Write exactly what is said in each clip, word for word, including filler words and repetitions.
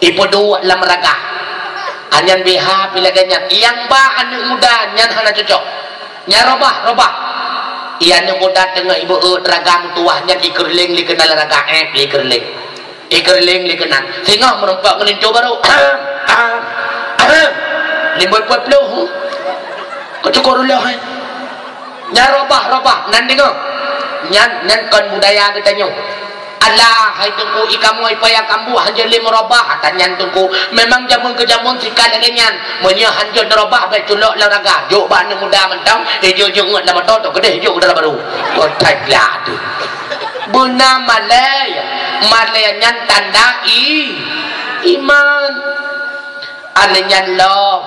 Ipeuduek lam ragah. Anyan biha pi lagèe nyan. Nyang ba aneuk muda nyan hana cocok. Nyan robah, robah. Iya aneuk muda teungoh ibeuet ragah meutuwah nyan ikeureuléng lé keunan ragah, eh, ikeureuléng. Ikeureuléng lé keunan. Singoh meurumpok ngon linto barô. Ahem, ahem, ahem. Limong ploh ploh. Keucukôh ruloh, eh. Nyan robah-robah, nan deungoe. Nyan, nyan kon budaya geutanyoe. Alah, hai Teungku, i kamoe i paya kambuek hanjeuet lé meurobah, ata nyan Teungku. Memang jameun keu jameun sikat lagèe nyan. Meunyoe hanjeuet neurobah, bèk culok lam ragah. Jok bak aneuk muda mantong, ijok-jok ngon lam moto, teuh keudeh ijok udara barô. Kotai glah tu. Beuna malèe, malèe nyan tanda i-, iman. Aneuëk nyan lom.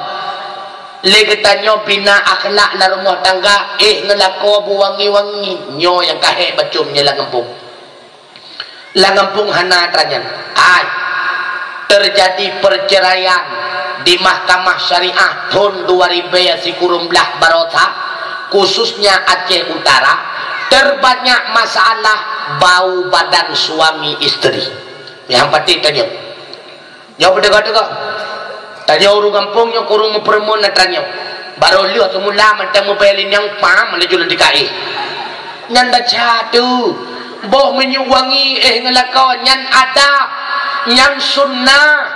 Lé geutanyoe bina akhlak lam rumoh tangga, éh ngeulakô beuwangi-wangi. Nyoe nyang ka hék bacut nyoe lam gampông. Lam gampông hana atra nyan. Hai. Terjadi perceraian di Mahkamah Syariah thôn dua ribèe sikureueng blah baroesa, khususnya Aceh Utara, terbanyak masalah bau badan suami istri. Nyang patéh tanyoe. Nyoe beutôi-beutôi. Tanyoe ureuëng gampông nyoe kureueng meupeureumeun atra nyoe. Barô lheueh seumula mantong meubayeue lé nyang pam laju lôn dikaéh. Nyan desya tu. Boh minyeuk wangi éh ngeulakô nyan adab, nyan sunnah.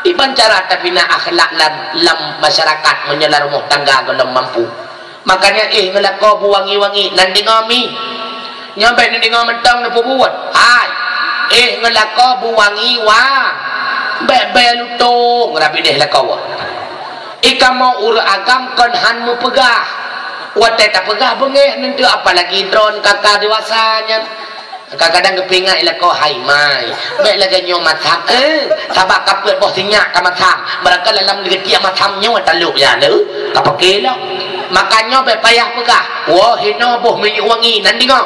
Iban cara tabina akhlak lam, lam masyarakat meunyoe lam rumoh tangga gohlom mampu. Makanya éh ngeulakô beuwangi-wangi, nan deungoe mi. Nyoe bèk neudeungoe mantong neupeubuet. Hai, éh ngeulakô beuwangi wa. Bèk bèe lutông rabi deh lakoe. I kamoe ureuëng agam kon han meupeugah. Watèe tapeugah beungéh neunteuk, apalagi droen ka-ka dewasa nyan. Kadang-kadang geupeuingat ilako hai mai. Bèk lagèe nyoe matham, eh, sabab ka peuet boh sinyak ka matham. Barangkalah lam leugetiek matham nyoe talok nyan, eh, ka paké lom. Maka nyoe bèk payah peugah, "Woe hinoe boh minyeuk wangi," nan deungoe.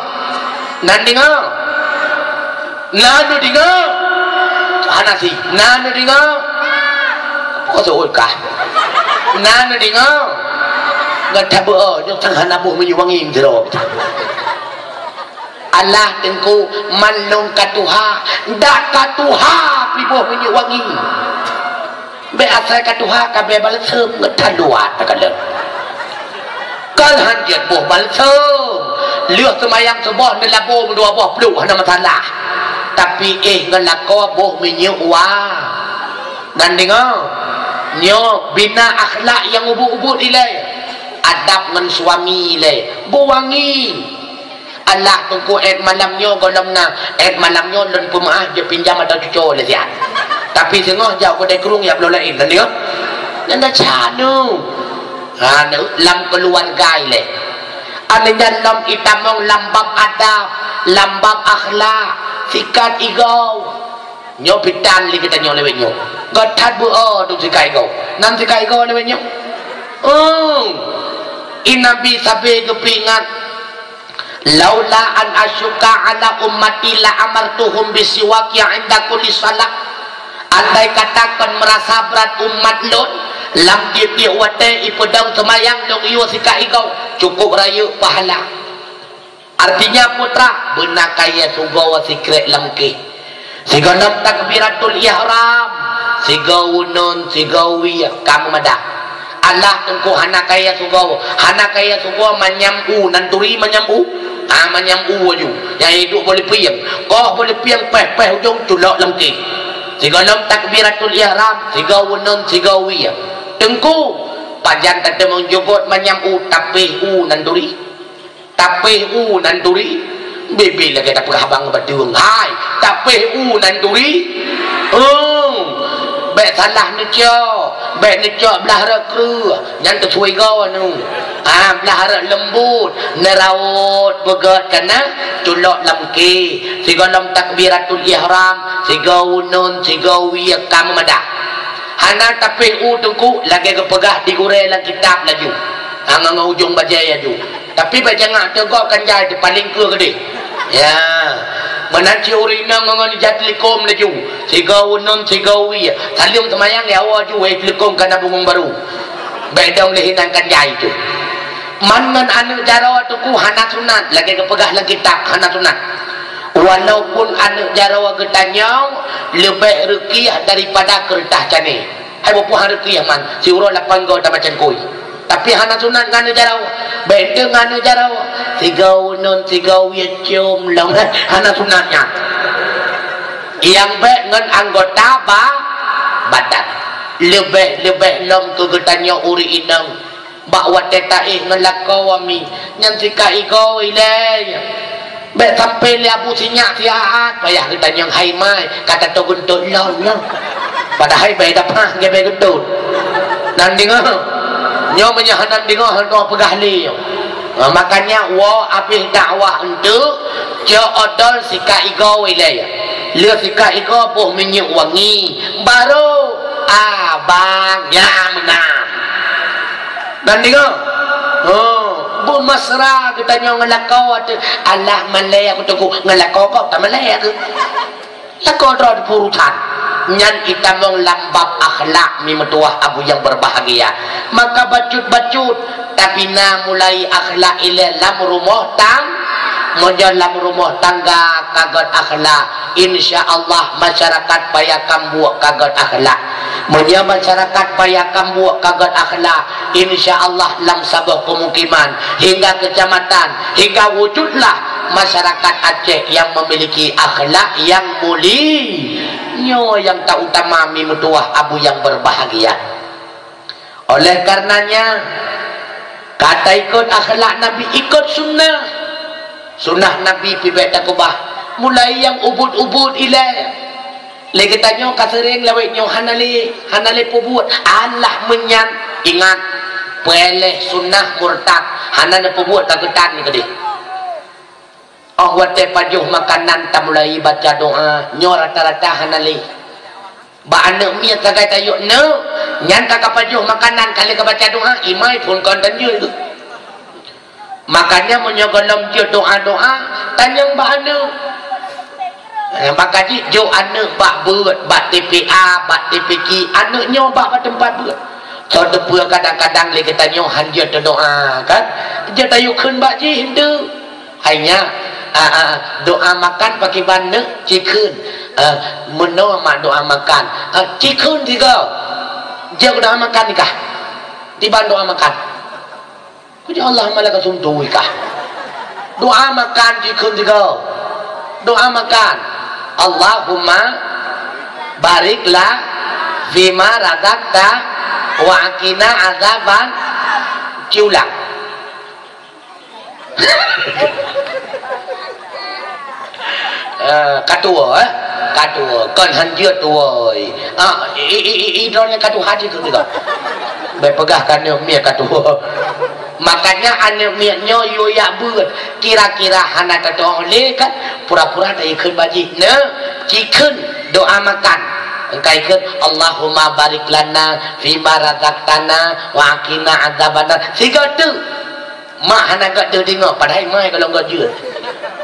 Nan deungoe. Nan deungoe. Hana si. Nan deungoe. Apa kata ulkah? Nan deungoe. Gata beu, nyoe sang hana boh minyeuk wangi meudroe. Alah Teungku, man lôn ka tuha, dak ka tuha pih boh minyeuk wangi. Bèk asai ka tuha ka bèe balsem, ngeuthan luwat takalon. Kon han jeuet boh balsem. Lheueh seumayang suboh neulabo meudua boh pluek hana masalah. Tapi éh ngon lakoe boh minyeuk wa. Nan deungoe, nyoe bina akhlak nyang ubit-ubit ilèe. Adab ngon suami ilèe. Beuwangi. Alah Teungku, èt malam nyoe gohlom na, èt malam nyoe lôn peumeu'ah jipinjam atau cuco lé siat. Tapi singoh jak u keudè krueng jak bloe laén, kan deungoe? Nyan desya nyoe. Ha, nyoe lam keuluwarga ilèe. Aneuk nyan lom itamong lam bab adab, lam bab akhlak, sikat igoe. Nyoe pih tan lé geutanyoe lawét nyoe. Göt that beu-o dum sikai goe. Nan sikai goe lawét nyoe. Oh. I Nabi sabe geupeuingat, "Laula an asyqa ala ummati la amartuhum bisiwaki inda kulli shalah." Andai kata kon meurasa brat umat lôn, lam tiep-tiep watèe ipeudong seumayang lôn yue sikai goe, cukôp rayeuk pahala. Artinya putra, beuna kayèe sugoe sikrek lam kéh. Sigohlom takbiratul ihram, sigoe uneun, sigoe wie, ka meumada. Alah Teungku hana kayèe sugoe, hana kayèe sugoe manyam u, nan turi manyam u. Ha, manyam u aju. Nyang iduek boh lipieng. Koh boh lipieng pèh-pèh ujong culok lam kéh. Sigohlom takbiratul ihram, sigoe uneun, sigoe wie. Teungku, pajan tateumong jubot manyam u, tapéh u nan turi. Tapéh u nan turi, bibi lagèe tapeugah bang bateueng. Hai, tapéh u nan turi. Oh, bèk salah neucok, bèk neucok blah rot kreueh, nyan teusui goe nu. Ah, blah rot leumbot, neuraot peugöt kana, culok lam ké. Sigohlom takbiratul ihram, sigoe uneun, sigoe wie ka meumada. Hana tapéh u Teungku, lagèe geupeugah di gurèe lam kitab laju. Ah, ngon, ngon ujong bajèe laju. Tapi bak jangak teugok kan jai teupaléng keue geudeh. Ya. Meunan cit ureueng inong ngon ija teulikôm laju. Sigoe uneun, sigoe wie. Saleuem seumayang ya Allah ju wéh teulikôm kana bungong barô. Bèk dong lé hinan kan jai tu. Man ngon aneuk jaroe Teungku hana sunat, lagèe geupeugah lam kitab hana sunat. Walaupun aneuk jaroe geutanyong leubeh reukiah daripada keureutah cane. Hai bukon reukiah man, siuroe lapan goe tamacén kui. Tapi hana sunat ngon aneuk jaroe. Bèk teuh ngon aneuk jaroe. Sigoe uneun, sigoe wie cium lom. Hana sunat nyan. Nyang bèk ngon anggota ba-, badan. Leubeh-leubeh lom keu geutanyong ureueng inong. Bak watèe taéh ngon lakoe mi, nyan sikat igoe ilèe. Bèk sampai lé abu sinyak siat, payah geutanyong hai mai, ka tato geuntot lom nyoe. Padahai bèk dapah ngebèe geuntot. Nan deungö. Nyoe meunyoe hana deungö, hana peugah lé nyoe. Nah, makanya woe abéh dakwah eunteuk, cok odol sikat igoe ilèe. Lheueh sikat igoe boh minyeuk wangi, baru abang nyang meunan. Nan deungö? Oh, beumesra geutanyoe ngon lakoe teuh. Alah malèe aku teungku, ngon lakoe kok tamalèe aku. Lakoe droe peurusan. Nyan itamong lam bab akhlak mi meutuwah abu nyang berbahagia. Maka bacut-bacut tabina mulai akhlak ilèe lam rumoh tang-, meunyoe lam rumoh tangga ka göt akhlak, insya Allah masyarakat Paya Kambuek ka göt akhlak. Meunyoe masyarakat Paya Kambuek ka göt akhlak, insya Allah lam saboh pemukiman, hingga kecamatan, hingga wujudlah masyarakat Aceh yang memiliki akhlak yang muli-, nyoe nyang tautama mi meutuwah abu nyang berbahagia. Oleh karenanya, ka taikot akhlak Nabi, ikot sunnah. Sunnah Nabi pih bèk takeubah. Mulai nyang ubit-ubit ilèe. Lé geutanyoe ka seuréng lawét nyoe hana lé, hana lé peubuet. Alah meunyan, ingat, peuéléh sunnah murtad, hana lé peubuet ka geutan keudéh. Oh, watèe pajoh makanan tamulai baca doa, nyoe rata-rata hana lé. Bak aneuk miet sagai tayue neuk, nyan ka, ka pajoh makanan ka lheueh ka baca doa, imai phôn kon tanjue. Makanya meunyoe gohlom jeuet doa-doa, tanyong bak aneuk. Eh, maka jih jok aneuk bak beuet, bak T P A, bak T P Q, aneuk nyoe bak, bak teumpat beuet. Soe teupeue kadang-kadang lé geutanyoe han jeuet teudoa, kan? Jeuet tayue kheun bak jih, hindeu. Hai nyak, ah, ah, doa makan pakriban neuk, cikheun. Ah, meunoe mak doa makan. Ah, cikheun sigoe. Jeuet doa makan nikah. Diban doa makan. Kujak Allahumma laka sumtu nikah. Doa makan cikheun sigoe. Doa makan. Allahumma barik la fima razaqta wa qina azaban. Ci ulang. Eh, ka tuwoe, eh? Ka tuwoe. Kon han jeuet tuwoe. Ah, i, i, i, i, droeneuh ka tuha jih keu sigoe. Bèk peugah keu aneuk miet ka tuwoe. Makanya aneuk miet nyoe yue jak beuet. Kira-kira hana tatu'oh lé kan? Pura-pura taikheun bak jih. Nah, cikheun doa makan. Engkai kheun, "Allahumma barik lana fima razaqtana wa qina adzabannar." Sigoe teuk. Mak hana göt teudeungoe, padahai mai gohlom göt jeuet.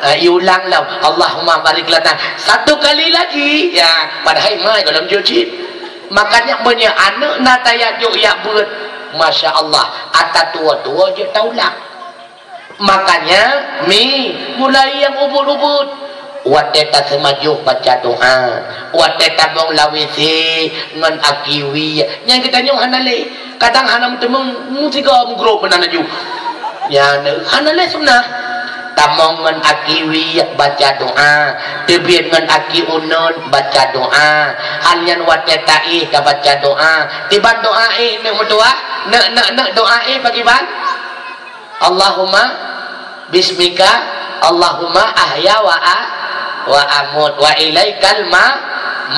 Ha, iulang lom, "Allahumma barik lana." Satu kali lagi, ya, padahai mai gohlom jeuet cit. Makanya meunyoe aneuk na tajak jok jak beuet, masya Allah, ata tuwoe-tuwoe jeuet taulang. Makanya, mi, mulai nyang ubit-ubit. Watèe taseumajoh baca doa, watèe tabong lam WC ngon aki wie, nyan geutanyoe hana lé. Kadang hana meuteumeung, meusigoe meugrob meunan laju. Nyan hana lé sunnah. Tamong ngon aki wie baca doa, teubiet ngon aki uneun baca doa. Hal nyan watèe taéh tabaca doa. Diban doa éh neuk meutuwah, neuk, neuk, neuk doa éh pakriban? Allahumma bismika, Allahumma ahya wa a-, wa amut, wa ilaikal ma-,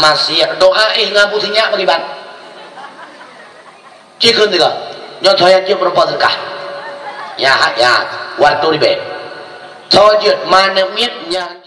masir. Doa éh ngon abu sinyak pakriban? Cikheun sigoe. Nyoe soe nyang jeuet meurumpok seudeukah. Ya, ya. Watèe ribèe. Soe jeuet, ma aneuk miet nyan.